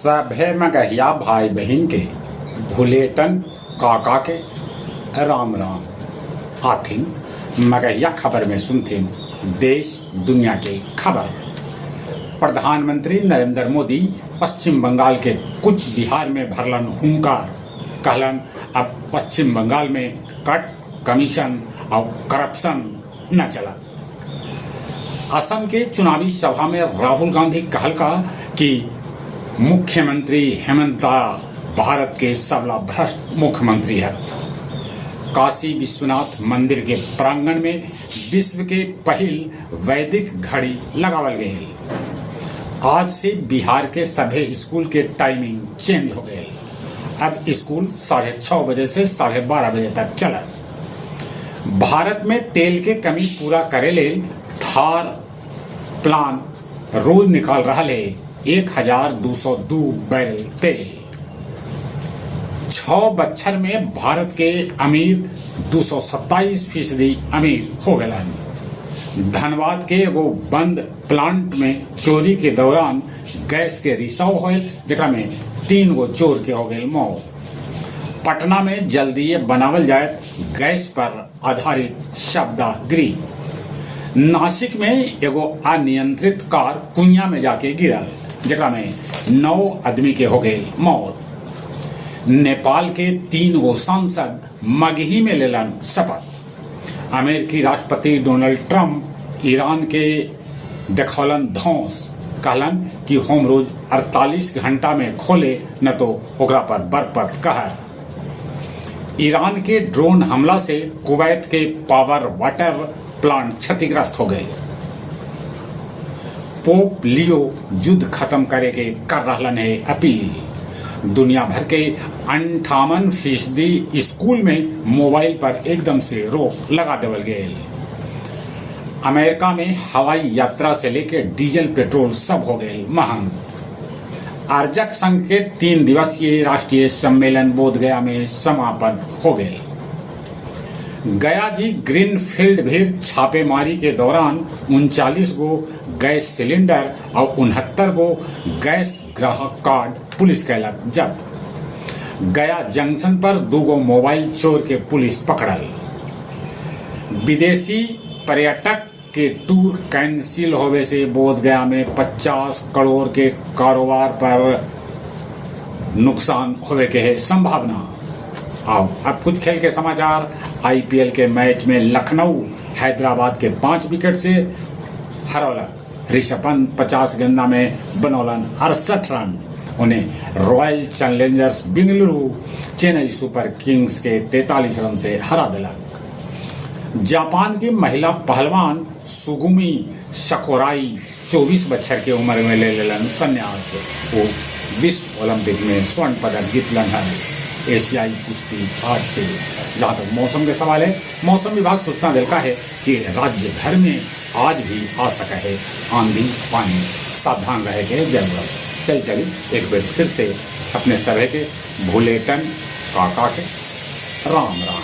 सभे मगहिया भाई बहिन के भुलेटन काका के राम राम। आथिन मगहिया खबर में सुनथिन देश दुनिया के खबर। प्रधानमंत्री नरेंद्र मोदी पश्चिम बंगाल के कुछ बिहार में भरलन हुंकार, कहलन अब पश्चिम बंगाल में कट कमीशन और करप्शन न चला। असम के चुनावी सभा में राहुल गांधी कहलका कि मुख्यमंत्री हेमंता भारत के सबला भ्रष्ट मुख्यमंत्री है। काशी विश्वनाथ मंदिर के प्रांगण में विश्व के पहिल वैदिक घड़ी लगावल गई। आज से बिहार के सभी स्कूल के टाइमिंग चेंज हो गए। अब स्कूल 6:30 बजे से 12:30 बजे तक चला। भारत में तेल के कमी पूरा करे लेल थार प्लान रोज निकाल रहा है 1202 बैरल तेल। 6 बच्छर में भारत के अमीर 227% अमीर हो गए। धनबाद के एगो बंद प्लांट में चोरी के दौरान गैस के रिसाव होल, जेकरा में 3 गो चोर के हो गए मौत। पटना में जल्दी बनावल जाए गैस पर आधारित शब्दागृह। नासिक में एगो अनियंत्रित कार कुइया में जाके गिरल, जेकरा में 9 आदमी के हो गए मौत। नेपाल के 3 गो सांसद मगही में लेलन शपथ। अमेरिकी राष्ट्रपति डोनाल्ड ट्रंप ईरान के देखौलन धौंस, कहलन कि होम रोज 48 घंटा में खोले न तो ओकरा पर बरपत कहर। ईरान के ड्रोन हमला से कुवैत के पावर वाटर प्लांट क्षतिग्रस्त हो गए। पोप लियो युद्ध खत्म करे के कर रहलन है अपील। दुनिया भर के 58% स्कूल में मोबाइल पर एकदम से रोक लगा देवल गए। अमेरिका में हवाई यात्रा से लेकर डीजल पेट्रोल सब हो गए महंग। आर्जक संघ के 3 दिवसीय राष्ट्रीय सम्मेलन बोधगया में समापन हो गए। गया जी ग्रीन फील्ड भीड़ छापेमारी के दौरान 39 गो गैस सिलेंडर और 69 गो गैस ग्राहक कार्ड पुलिस कैलक जब्त। गया जंक्शन पर 2 गो मोबाइल चोर के पुलिस पकड़ल। विदेशी पर्यटक के टूर कैंसिल होवे से बोधगया में 50 करोड़ के कारोबार पर नुकसान होवे के है संभावना। आओ अब कुछ खेल के समाचार। आईपीएल के मैच में लखनऊ हैदराबाद के 5 विकेट से हरौलक। ऋषभ पंत 50 गेंदा में बनौलन 68 रन। उन्हें Royal Challengers Bengaluru Chennai Super Kings के 43 रन से हरा दिलक। जापान की महिला पहलवान सुगुमी सकोराई 24 बच्छर के उम्र में ले लेलन संन्यास। वो विश्व ओलंपिक में स्वर्ण पदक जीतलन है एशियाई कुश्ती आज से। जहाँ तक मौसम के सवाल है, मौसम विभाग सूचना दिलका है कि राज्य भर में आज भी आ सका है आंधी पानी, सावधान रहे के जरूरत। चल चली एक बार फिर से अपने सभे के भूलेटन काका के राम राम।